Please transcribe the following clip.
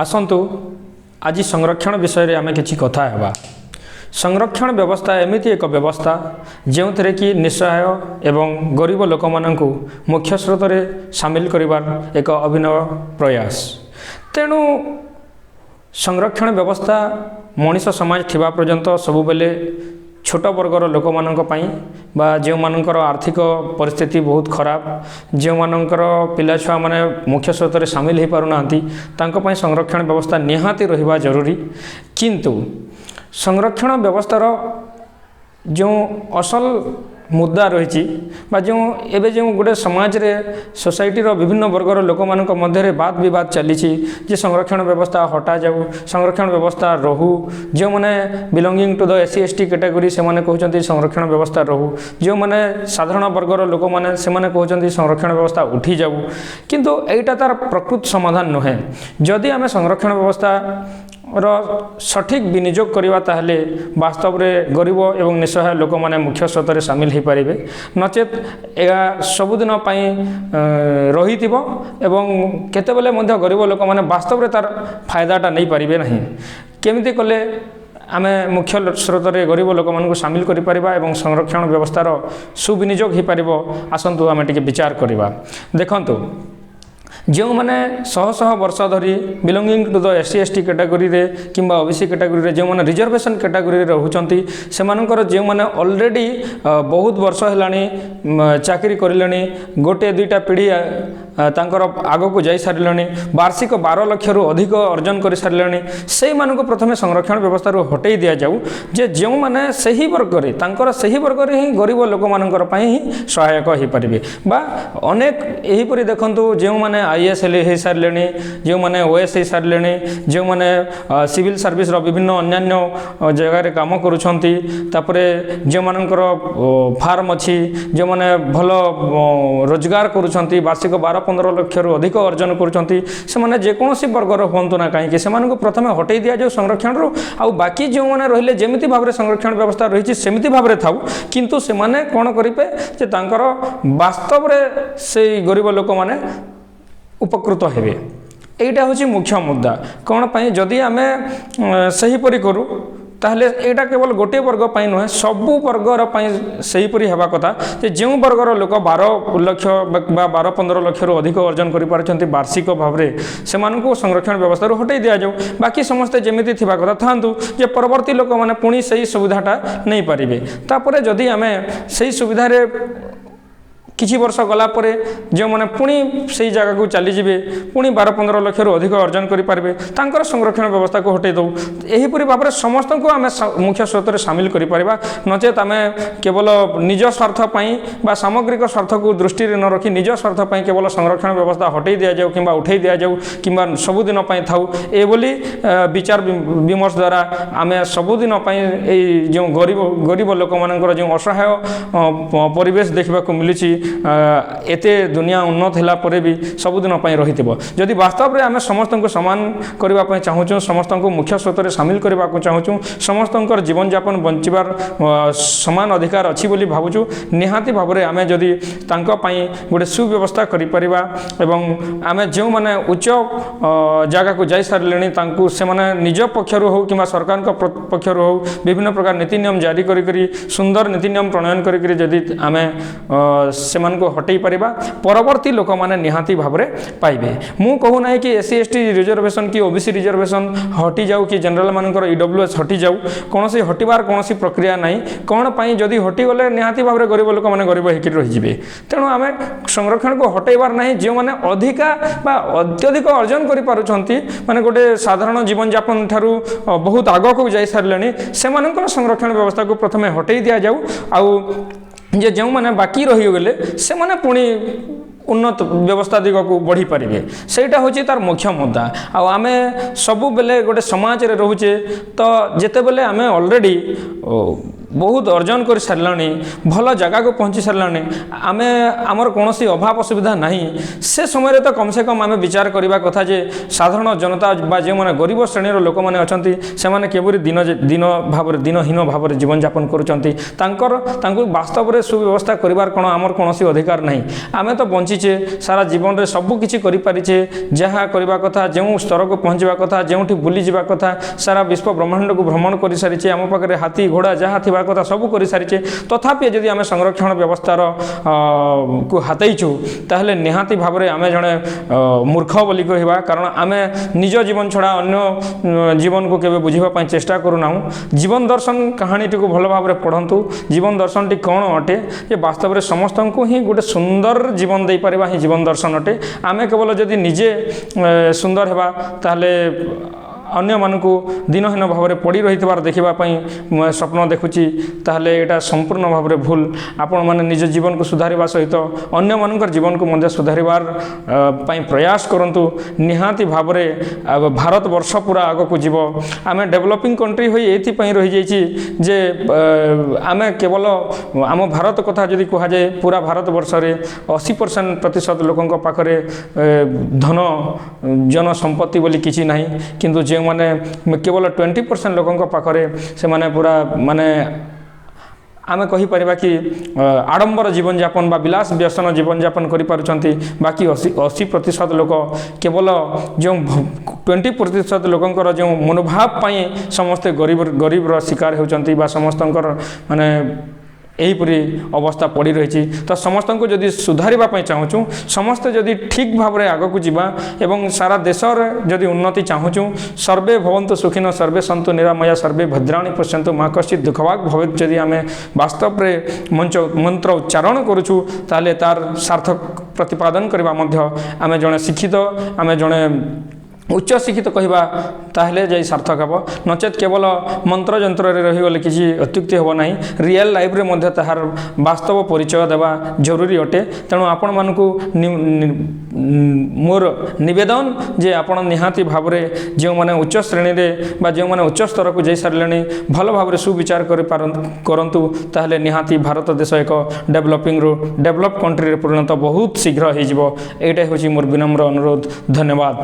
ଆସନ୍ତୁ, ଆଜି ସଂରକ୍ଷଣ ବିଷୟରେ ଆମେ କିଛି କଥା ହେବା। ସଂରକ୍ଷଣ ବ୍ୟବସ୍ଥା ଏମିତି ଏକ ବ୍ୟବସ୍ଥା, ଯେଉଁଥିରେ କି ନିଃସହାୟ ଏବଂ ଗରିବ ଲୋକମାନଙ୍କୁ ମୁଖ୍ୟ ସ୍ରୋତରେ ସାମିଲ କରିବାର ଏକ ଅଭିନବ ପ୍ରୟାସ। ତେଣୁ ସଂରକ୍ଷଣ ବ୍ୟବସ୍ଥା ମଣିଷ ସମାଜ ଥିବା ପର୍ଯ୍ୟନ୍ତ ସବୁବେଳେ ଛୋଟ ବର୍ଗର ଲୋକମାନଙ୍କ ପାଇଁ ବା ଯେଉଁମାନଙ୍କର ଆର୍ଥିକ ପରିସ୍ଥିତି ବହୁତ ଖରାପ, ଯେଉଁମାନଙ୍କର ପିଲା ଛୁଆମାନେ ମୁଖ୍ୟ ସ୍ରୋତରେ ସାମିଲ ହୋଇପାରୁନାହାନ୍ତି, ତାଙ୍କ ପାଇଁ ସଂରକ୍ଷଣ ବ୍ୟବସ୍ଥା ନିହାତି ରହିବା ଜରୁରୀ। କିନ୍ତୁ ସଂରକ୍ଷଣ ବ୍ୟବସ୍ଥାର ଯେଉଁ ଅସଲ ମୁଦ୍ଦା ରହିଛି ବା ଯେଉଁ ଏବେ ଯେଉଁ ଗୋଟେ ସମାଜରେ, ସୋସାଇଟିର ବିଭିନ୍ନ ବର୍ଗର ଲୋକମାନଙ୍କ ମଧ୍ୟରେ ବାଦ ବିବାଦ ଚାଲିଛି ଯେ ସଂରକ୍ଷଣ ବ୍ୟବସ୍ଥା ହଟାଯାଉ, ସଂରକ୍ଷଣ ବ୍ୟବସ୍ଥା ରହୁ। ଯେଉଁମାନେ belonging to the SC ST category, ସେମାନେ କହୁଛନ୍ତି ସଂରକ୍ଷଣ ବ୍ୟବସ୍ଥା ରହୁ। ଯେଉଁମାନେ ସାଧାରଣ ବର୍ଗର ଲୋକମାନେ, ସେମାନେ କହୁଛନ୍ତି ସଂରକ୍ଷଣ ବ୍ୟବସ୍ଥା ଉଠିଯାଉ। କିନ୍ତୁ ଏଇଟା ତାର ପ୍ରକୃତ ସମାଧାନ ନୁହେଁ। ଯଦି ଆମେ ସଂରକ୍ଷଣ ବ୍ୟବସ୍ଥା ର ସଠିକ୍ ବିନିଯୋଗ କରିବା, ତାହେଲେ ବାସ୍ତବରେ ଗରିବ ଏବଂ ନିଃସହାୟ ଲୋକମାନେ ମୁଖ୍ୟ ସ୍ରୋତରେ ସାମିଲ ହୋଇପାରିବେ। ନଚେତ୍ ଏହା ସବୁଦିନ ପାଇଁ ରହିଥିବ ଏବଂ କେତେବେଳେ ମଧ୍ୟ ଗରିବ ଲୋକମାନେ ବାସ୍ତବରେ ତାର ଫାଇଦାଟା ନେଇପାରିବେ ନାହିଁ। କେମିତି କଲେ ଆମେ ମୁଖ୍ୟ ସ୍ରୋତରେ ଗରିବ ଲୋକମାନଙ୍କୁ ସାମିଲ କରିପାରିବା ଏବଂ ସଂରକ୍ଷଣ ବ୍ୟବସ୍ଥାର ସୁବିନିଯୋଗ ହୋଇପାରିବ, ଆସନ୍ତୁ ଆମେ ଟିକେ ବିଚାର କରିବା। ଦେଖନ୍ତୁ, ଯେଉଁମାନେ ଶହ ଶହ ବର୍ଷ ଧରି belonging to the SC ST କ୍ୟାଟାଗୋରୀରେ କିମ୍ବା ଓବିସି କ୍ୟାଟାଗୋରୀରେ, ଯେଉଁମାନେ ରିଜର୍ଭେସନ୍ କ୍ୟାଟାଗୋରୀରେ ରହୁଛନ୍ତି, ସେମାନଙ୍କର ଯେଉଁମାନେ ଅଲରେଡ଼ି ବହୁତ ବର୍ଷ ହେଲାଣି ଚାକିରି କରିଲେଣି, ଗୋଟେ ଦୁଇଟା ପିଢ଼ି ତାଙ୍କର ଆଗକୁ ଯାଇସାରିଲେଣି, ବାର୍ଷିକ 12 ଲକ୍ଷରୁ ଅଧିକ ଅର୍ଜନ କରିସାରିଲେଣି, ସେଇମାନଙ୍କୁ ପ୍ରଥମେ ସଂରକ୍ଷଣ ବ୍ୟବସ୍ଥାରୁ ହଟେଇ ଦିଆଯାଉ ଯେ ଯେଉଁମାନେ ସେହି ବର୍ଗରେ, ତାଙ୍କର ସେହି ବର୍ଗରେ ହିଁ ଗରିବ ଲୋକମାନଙ୍କର ପାଇଁ ହିଁ ସହାୟକ ହୋଇପାରିବେ। ବା ଅନେକ ଏହିପରି ଦେଖନ୍ତୁ, ଯେଉଁମାନେ ଆଇଏଏସ୍ ହେଲେ ହେଇସାରିଲେଣି, ଯେଉଁମାନେ ଓଏଏସ୍ ହେଇସାରିଲେଣି, ଯେଉଁମାନେ ସିଭିଲ୍ ସର୍ଭିସର ବିଭିନ୍ନ ଅନ୍ୟାନ୍ୟ ଜାଗାରେ କାମ କରୁଛନ୍ତି, ତାପରେ ଯେଉଁମାନଙ୍କର ଫାର୍ମ ଅଛି, ଯେଉଁମାନେ ଭଲ ରୋଜଗାର କରୁଛନ୍ତି, ବାର୍ଷିକ 12-15 ଲକ୍ଷରୁ ଅଧିକ ଅର୍ଜନ କରୁଛନ୍ତି, ସେମାନେ ଯେକୌଣସି ବର୍ଗର ହୁଅନ୍ତୁ ନା କାହିଁକି, ସେମାନଙ୍କୁ ପ୍ରଥମେ ହଟେଇ ଦିଆଯାଉ ସଂରକ୍ଷଣରୁ। ଆଉ ବାକି ଯେଉଁମାନେ ରହିଲେ, ଯେମିତି ଭାବରେ ସଂରକ୍ଷଣ ବ୍ୟବସ୍ଥା ରହିଛି ସେମିତି ଭାବରେ ଥାଉ। କିନ୍ତୁ ସେମାନେ କ'ଣ କରିବେ ଯେ ତାଙ୍କର ବାସ୍ତବରେ ସେଇ ଗରିବ ଲୋକମାନେ ଉପକୃତ ହେବେ। ଏଇଟା ହେଉଛି ମୁଖ୍ୟ ମୁଦ୍ଦା। କ'ଣ ପାଇଁ? ଯଦି ଆମେ ସେହିପରି କରୁ, ତାହେଲେ ଏଇଟା କେବଳ ଗୋଟିଏ ବର୍ଗ ପାଇଁ ନୁହେଁ, ସବୁ ବର୍ଗର ପାଇଁ ସେହିପରି ହେବା କଥା ଯେ ଯେଉଁ ବର୍ଗର ଲୋକ 12 ଲକ୍ଷ ବା 12-15 ଲକ୍ଷରୁ ଅଧିକ ଅର୍ଜନ କରିପାରୁଛନ୍ତି ବାର୍ଷିକ ଭାବରେ, ସେମାନଙ୍କୁ ସଂରକ୍ଷଣ ବ୍ୟବସ୍ଥାରୁ ହଟେଇ ଦିଆଯାଉ। ବାକି ସମସ୍ତେ ଯେମିତି ଥିବା କଥା ଥାଆନ୍ତୁ ଯେ ପରବର୍ତ୍ତୀ ଲୋକମାନେ ପୁଣି ସେଇ ସୁବିଧାଟା ନେଇପାରିବେ। ତାପରେ ଯଦି ଆମେ ସେଇ ସୁବିଧାରେ କିଛି ବର୍ଷ ଗଲା ପରେ ଯେଉଁମାନେ ପୁଣି ସେଇ ଜାଗାକୁ ଚାଲିଯିବେ, ପୁଣି 12-15 ଲକ୍ଷରୁ ଅଧିକ ଅର୍ଜନ କରିପାରିବେ, ତାଙ୍କର ସଂରକ୍ଷଣ ବ୍ୟବସ୍ଥାକୁ ହଟେଇ ଦେଉ। ଏହିପରି ଭାବରେ ସମସ୍ତଙ୍କୁ ଆମେ ମୁଖ୍ୟ ସ୍ରୋତରେ ସାମିଲ କରିପାରିବା। ନଚେତ୍ ଆମେ କେବଳ ନିଜ ସ୍ୱାର୍ଥ ପାଇଁ ବା ସାମଗ୍ରିକ ସ୍ୱାର୍ଥକୁ ଦୃଷ୍ଟିରେ ନ ରଖି ନିଜ ସ୍ୱାର୍ଥ ପାଇଁ କେବଳ ସଂରକ୍ଷଣ ବ୍ୟବସ୍ଥା ହଟେଇ ଦିଆଯାଉ କିମ୍ବା ଉଠେଇ ଦିଆଯାଉ କିମ୍ବା ସବୁଦିନ ପାଇଁ ଥାଉ, ଏଭଳି ବିଚାର ବିମର୍ଶ ଦ୍ୱାରା ଆମେ ସବୁଦିନ ପାଇଁ ଏଇ ଯେଉଁ ଗରିବ ଗରିବ ଲୋକମାନଙ୍କର ଯେଉଁ ଅସହାୟ ପରିବେଶ ଦେଖିବାକୁ ମିଳୁଛି, ଏତେ ଦୁନିଆ ଉନ୍ନତ ହେଲା ପରେ ବି ସବୁଦିନ ପାଇଁ ରହିଥିବ। ଯଦି ବାସ୍ତବରେ ଆମେ ସମସ୍ତଙ୍କୁ ସମାନ କରିବା ପାଇଁ ଚାହୁଁଛୁ, ସମସ୍ତଙ୍କୁ ମୁଖ୍ୟ ସ୍ରୋତରେ ସାମିଲ କରିବାକୁ ଚାହୁଁଛୁ, ସମସ୍ତଙ୍କର ଜୀବନଯାପନ ବଞ୍ଚିବାର ସମାନ ଅଧିକାର ଅଛି ବୋଲି ଭାବୁଛୁ, ନିହାତି ଭାବରେ ଆମେ ଯଦି ତାଙ୍କ ପାଇଁ ଗୋଟେ ସୁବ୍ୟବସ୍ଥା କରିପାରିବା ଏବଂ ଆମେ ଯେଉଁମାନେ ଉଚ୍ଚ ଜାଗାକୁ ଯାଇସାରିଲେଣି, ତାଙ୍କୁ ସେମାନେ ନିଜ ପକ୍ଷରୁ ହେଉ କିମ୍ବା ସରକାରଙ୍କ ପକ୍ଷରୁ ହେଉ, ବିଭିନ୍ନ ପ୍ରକାର ନୀତି ନିୟମ ଜାରି କରିକରି, ସୁନ୍ଦର ନୀତି ନିୟମ ପ୍ରଣୟନ କରିକରି ଯଦି ଆମେ ସେମାନଙ୍କୁ ହଟେଇ ପାରିବା, ପରବର୍ତ୍ତୀ ଲୋକମାନେ ନିହାତି ଭାବରେ ପାଇବେ। ମୁଁ କହୁନାହିଁ କି S C S T reservation କି ଓବିସି ରିଜର୍ଭେସନ୍ ହଟିଯାଉ କି ଜେନେରାଲ ମାନଙ୍କର ଇଡବ୍ଲ୍ୟୁଏସ୍ ହଟିଯାଉ। କୌଣସି ହଟିବାର କୌଣସି ପ୍ରକ୍ରିୟା ନାହିଁ। କ'ଣ ପାଇଁ? ଯଦି ହଟିଗଲେ ନିହାତି ଭାବରେ ଗରିବ ଲୋକମାନେ ଗରିବ ହେଇକରି ରହିଯିବେ। ତେଣୁ ଆମେ ସଂରକ୍ଷଣକୁ ହଟେଇବାର ନାହିଁ। ଯେଉଁମାନେ ଅଧିକା ବା ଅତ୍ୟଧିକ ଅର୍ଜନ କରିପାରୁଛନ୍ତି, ମାନେ ଗୋଟେ ସାଧାରଣ ଜୀବନଯାପନ ଠାରୁ ବହୁତ ଆଗକୁ ଯାଇସାରିଲେଣି, ସେମାନଙ୍କର ସଂରକ୍ଷଣ ବ୍ୟବସ୍ଥାକୁ ପ୍ରଥମେ ହଟେଇ ଦିଆଯାଉ। ଆଉ ଯେ ଯେଉଁମାନେ ବାକି ରହିଗଲେ, ସେମାନେ ପୁଣି ଉନ୍ନତ ବ୍ୟବସ୍ଥା ଦିଗକୁ ବଢ଼ିପାରିବେ। ସେଇଟା ହେଉଛି ତାର ମୁଖ୍ୟ ମୁଦ୍ଦା। ଆଉ ଆମେ ସବୁବେଳେ ଗୋଟେ ସମାଜରେ ରହୁଛେ ତ, ଯେତେବେଳେ ଆମେ ଅଲରେଡ଼ି ବହୁତ ଅର୍ଜନ କରି ସାରିଲାଣି, ଭଲ ଜାଗାକୁ ପହଞ୍ଚି ସାରିଲାଣି, ଆମେ ଆମର କୌଣସି ଅଭାବ ଅସୁବିଧା ନାହିଁ, ସେ ସମୟରେ ତ କମ୍ ସେ କମ୍ ଆମେ ବିଚାର କରିବା କଥା ଯେ ସାଧାରଣ ଜନତା ବା ଯେଉଁମାନେ ଗରିବ ଶ୍ରେଣୀର ଲୋକମାନେ ଅଛନ୍ତି, ସେମାନେ କିପରି ଦିନ ଦିନ ଭାବରେ ଦିନହୀନ ଭାବରେ ଜୀବନଯାପନ କରୁଛନ୍ତି, ତାଙ୍କୁ ବାସ୍ତବରେ ସୁବ୍ୟବସ୍ଥା କରିବାର କ'ଣ ଆମର କୌଣସି ଅଧିକାର ନାହିଁ? ଆମେ ତ ବଞ୍ଚିଛେ, ସାରା ଜୀବନରେ ସବୁ କିଛି କରିପାରିଛେ, ଯାହା କରିବା କଥା, ଯେଉଁ ସ୍ତରକୁ ପହଞ୍ଚିବା କଥା, ଯେଉଁଠି ବୁଲିଯିବା କଥା, ସାରା ବିଶ୍ୱ ବ୍ରହ୍ମାଣ୍ଡକୁ ଭ୍ରମଣ କରିସାରିଛେ, ଆମ ପାଖରେ ହାତୀ ଘୋଡ଼ା ଯାହା ଥିବା କଥା ସବୁ କରିସାରିଛେ। ତଥାପି ଯଦି ଆମେ ସଂରକ୍ଷଣ ବ୍ୟବସ୍ଥାର କୁ ହାତେଇଛୁ, ତାହେଲେ ନିହାତି ଭାବରେ ଆମେ ଜଣେ ମୂର୍ଖ ବୋଲି କହିବା, କାରଣ ଆମେ ନିଜ ଜୀବନ ଛଡ଼ା ଅନ୍ୟ ଜୀବନକୁ କେବେ ବୁଝିବା ପାଇଁ ଚେଷ୍ଟା କରୁନାହୁଁ। ଜୀବନ ଦର୍ଶନ କାହାଣୀଟିକୁ ଭଲ ଭାବରେ ପଢ଼ନ୍ତୁ। ଜୀବନ ଦର୍ଶନଟି କ'ଣ ଅଟେ ଯେ ବାସ୍ତବରେ ସମସ୍ତଙ୍କୁ ହିଁ ଗୋଟେ ସୁନ୍ଦର ଜୀବନ ଦେଇପାରିବା ହିଁ ଜୀବନ ଦର୍ଶନ ଅଟେ। ଆମେ କେବଳ ଯଦି ନିଜେ ସୁନ୍ଦର ହେବା, ତାହେଲେ ଅନ୍ୟମାନଙ୍କୁ ଦିନହୀନ ଭାବରେ ପଡ଼ି ରହିଥିବାର ଦେଖିବା ପାଇଁ ମୁଁ ସ୍ୱପ୍ନ ଦେଖୁଛି, ତାହେଲେ ଏଇଟା ସମ୍ପୂର୍ଣ୍ଣ ଭାବରେ ଭୁଲ। ଆପଣମାନେ ନିଜ ଜୀବନକୁ ସୁଧାରିବା ସହିତ ଅନ୍ୟମାନଙ୍କର ଜୀବନକୁ ମଧ୍ୟ ସୁଧାରିବାର ପାଇଁ ପ୍ରୟାସ କରନ୍ତୁ। ନିହାତି ଭାବରେ ଭାରତ ବର୍ଷ ପୁରା ଆଗକୁ ଯିବ। ଆମେ ଡେଭଲପିଂ କଣ୍ଟ୍ରି ହୋଇ ଏଇଥିପାଇଁ ରହିଯାଇଛି ଯେ ଆମେ କେବଳ ଆମ ଭାରତ କଥା ଯଦି କୁହାଯାଏ, ପୁରା ଭାରତ ବର୍ଷରେ 80% ପ୍ରତିଶତ ଲୋକଙ୍କ ପାଖରେ ଧନ ଜନ ସମ୍ପତ୍ତି ବୋଲି କିଛି ନାହିଁ। କିନ୍ତୁ ଯେଉଁମାନେ କେବଳ 20% ଲୋକଙ୍କ ପାଖରେ, ସେମାନେ ପୁରା ମାନେ ଆମେ କହିପାରିବା କି ଆଡ଼ମ୍ବର ଜୀବନଯାପନ ବା ବିଳାସ ବ୍ୟସନ ଜୀବନଯାପନ କରିପାରୁଛନ୍ତି। ବାକି 80% ଲୋକ କେବଳ ଯେଉଁ 20% ଲୋକଙ୍କର ଯେଉଁ ମନୋଭାବ ପାଇଁ ସମସ୍ତେ ଗରିବର ଶିକାର ହେଉଛନ୍ତି ବା ସମସ୍ତଙ୍କର ମାନେ ଏହିପରି ଅବସ୍ଥା ପଡ଼ି ରହିଛି। ତ ସମସ୍ତଙ୍କୁ ଯଦି ସୁଧାରିବା ପାଇଁ ଚାହୁଁଛୁ, ସମସ୍ତେ ଯଦି ଠିକ୍ ଭାବରେ ଆଗକୁ ଯିବା ଏବଂ ସାରା ଦେଶରେ ଯଦି ଉନ୍ନତି ଚାହୁଁଛୁ, ସର୍ବେ ଭବନ୍ତୁ ସୁଖିନ, ସର୍ବେ ସନ୍ତୁ ନିରାମୟା, ସର୍ବେ ଭଦ୍ରାଣୀ ପଶ୍ୟନ୍ତୁ, ମା କଶ୍ଚିତ୍ ଦୁଃଖଭାଗ ଭବେତ୍, ଯଦି ଆମେ ବାସ୍ତବରେ ମନ୍ତ୍ର ଉଚ୍ଚାରଣ କରୁଛୁ, ତାହେଲେ ତାର ସାର୍ଥକ ପ୍ରତିପାଦନ କରିବା ମଧ୍ୟ ଆମେ ଜଣେ ଶିକ୍ଷିତ, ଆମେ ଜଣେ ଉଚ୍ଚ ଶିକ୍ଷିତ କହିବା, ତାହେଲେ ଯାଇ ସାର୍ଥକ ହେବ। ନଚେତ୍ କେବଳ ମନ୍ତ୍ର ଯନ୍ତ୍ରରେ ରହିଗଲେ କିଛି ଅତ୍ୟୁକ୍ତି ହେବ ନାହିଁ। ରିଏଲ୍ ଲାଇଫ୍ରେ ମଧ୍ୟ ତାହାର ବାସ୍ତବ ପରିଚୟ ଦେବା ଜରୁରୀ ଅଟେ। ତେଣୁ ଆପଣମାନଙ୍କୁ ମୋର ନିବେଦନ ଯେ ଆପଣ ନିହାତି ଭାବରେ ଯେଉଁମାନେ ଉଚ୍ଚ ଶ୍ରେଣୀରେ ବା ଯେଉଁମାନେ ଉଚ୍ଚ ସ୍ତରକୁ ଯାଇସାରିଲେଣି, ଭଲ ଭାବରେ ସୁବିଚାର କରିପାରନ୍ତୁ କରନ୍ତୁ, ତାହେଲେ ନିହାତି ଭାରତ ଦେଶ ଏକ ଡେଭଲପିଂରୁ ଡେଭଲପ୍ କଣ୍ଟ୍ରିରେ ପରିଣତ ବହୁତ ଶୀଘ୍ର ହେଇଯିବ। ଏଇଟା ହେଉଛି ମୋର ବିନମ୍ର ଅନୁରୋଧ। ଧନ୍ୟବାଦ।